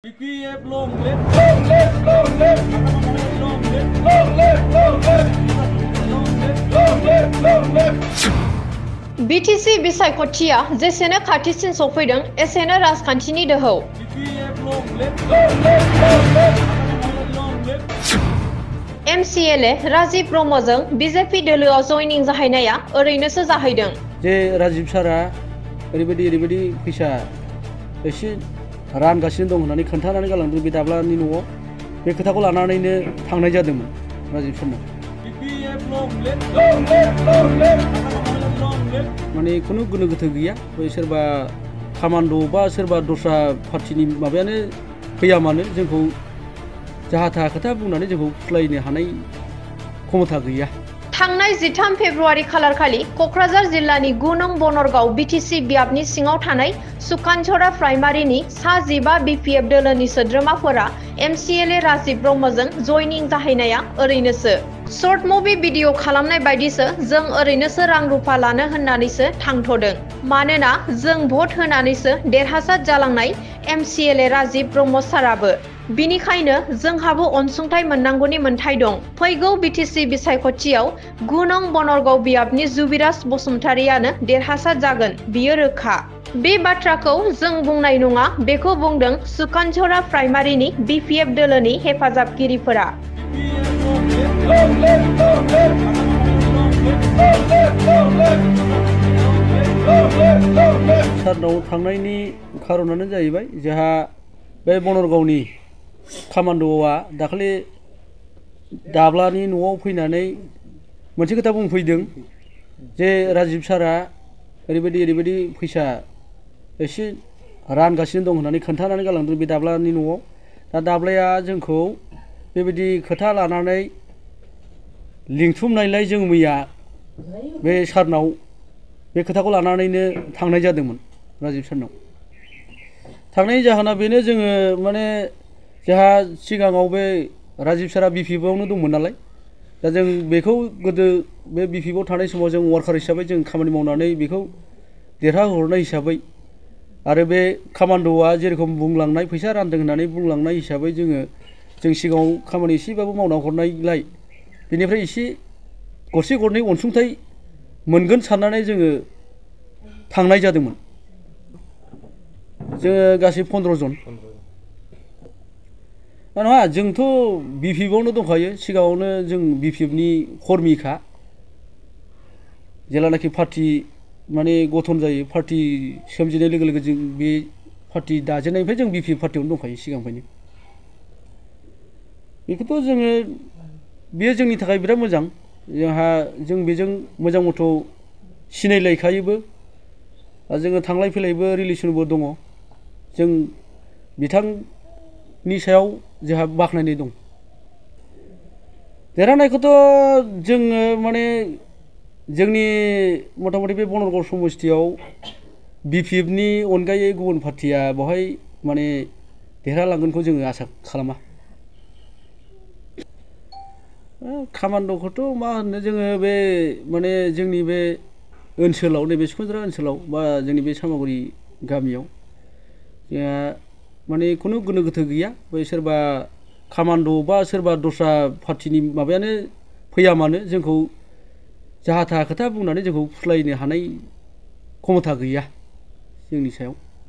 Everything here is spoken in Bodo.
BPF long live, long live, long live, long live, long live, long live, long live, long live. BTC बिसायख'थिया जेसेनो खाथिसिन सफैदों एसेनो राजखान्थिनि दोहौ। BPF long live, long live, long live, long live. MCLA Rajiv ब्रह्मजों BJP दोलोआव जयनिं जाहैनाया ओरैनोसो जाहैदों। जे राजीव सारा ओरैबायदि फैसा एसे रानगासिनो दं होननानै खोन्थानानै गालांदों बे दाब्लानि न'आव बे खोथाखौ लानानैनो थांनाय जादोंमोन राजीव सारनाव। BPF long live, long live, long live, long live. माने खुनु गोनो गोथो गैया बै सोरबा कामान्ड' बा सोरबा दस्रा पार्टिनि माबायानो फैया मानो जोंखौ जाहा थाहा खोथा बुंनानै जोंखौ फुस्लायनो हानाय क्षमता गैया। थांनाय 13 फेब्रुआरि खालारखालि क'क्राझार जिल्लानि 9 नं बनरगाव BTC बियाबनि सिङाव थानाय सुकानचरा प्राइमारिनि सा 15 BPF दोलोनि सोद्रोमाफोरा MCLA राजीव ब्रह्मजों जयनिं जाहैनाया ओरैनोसो। शर्ट मुभि भिडिअ खालामनाय बायदिसो जों ओरैनोसो रां रुफा लानो होननानैसो थांथ'दों। मानोना जों भट होनानैसो देरहासार जालांनाय MCLA राजीव ब्रह्म साराबो। बिनिखायनो जोंहाबो अनसुंथाइ मोननांगौनि मोन्थाइ दं। फैगौ BTC बिसायख'थियाव 9 नं बनरगाव बियाबनि जुबिराज बसुमतारियानो देरहासार जागोन बियो रोखा। बे बाथ्राखौ जों बुंनाय नङा बेखौ बुंदों सुकानचरा प्राइमारिनि BPF दोलोनि हेफाजाबगिरिफोरा। Long live, long live, long live, long live, long live, long live. सारनाव थांनायनि खारनानो जाहैबाय जोंहा बे बनरगावनि कामान्ड'आ दाखालि दाब्लानि न'आव फैनानै मोनसे खोथा बुंफैदों जे राजीव सारा ओरैबायदि फैसा एसे रानगासिनो दं होननानै खोन्थानानै गालांदों बे दाब्लानि न'आव। दा दाब्लाया जोंखौ बेबायदि खोथा लानानै लिंथुमनायलाय जों मैया बे सारनाव बे खोथाखौ लानानैनो थांनाय जादोंमोन राजीव सारनाव। थांनायनि जाहोना बेनो जोङो माने जोंहा सिगाङाव बे राजीव सारा BPFआवनो दंमोन नालाय दा जों बेखौ गोदो बे BPFआव थानाय समाव जों वार्कार हिसाबै जों खामानि मावनानै बेखौ देरहाहरनाय हिसाबै आरो बे कामान्ड'आ जेरेखम बुंलांनाय फैसा रानदों होननानै बुंलांनाय हिसाबै जों सिगाङाव खामानि एसेबाबो मावना हरनायलाय बेनिफ्राय एसे गरसे गरनै अनसुंथाइ मोनगोन साननानै जोङो थांनाय जादोंमोन। जोङो गासै 15 जन। नङा जोंथ' BPFआवनो दंखायो सिगाङावनो जों BPFनि कर्मिखा जेलानाखि पार्टि माने गठन जायो पार्टि सोमजिनाय लोगो लोगो जों बे पार्टि दाजेननायनिफ्राय जों BPF पार्टियावनो दंखायो सिगांनिफ्रायनो। बेखौथ' जोङो बेयो जोंनि थाखाय बिराद मोजां जों बेजों मोजां मथ' सिनायलायखायोबो जोङो थांलाय फैलायबो रिलेसनबो दङ। जों बिथांनि सायाव जोंहा बाख्नायनाय दं। देरहानायखौथ' जोङो माने जोंनि मथा-मथि बे बनरगाव समस्थियाव BPFनि अनगायै गुबुन पार्टिया बेवहाय माने देरहालांगोनखौ जोङो आसा खालामा। कामान्ड'खौथ' मा होननो जोङो बे माने जोंनि बे ओनसोलाव नैबे सुकानचरा ओनसोलाव बा जोंनि बे सामागुरि गामियाव जोंहा माने खुनु गोनो गोथो गैया बै सोरबा कामान्ड' बा सोरबा दस्रा पार्टिनि माबायानो फैया मानो जोंखौ जाहा थाहा खोथा बुंनानै जोंखौ फुस्लायनो हानाय क्षमता गैया जोंनि सायाव।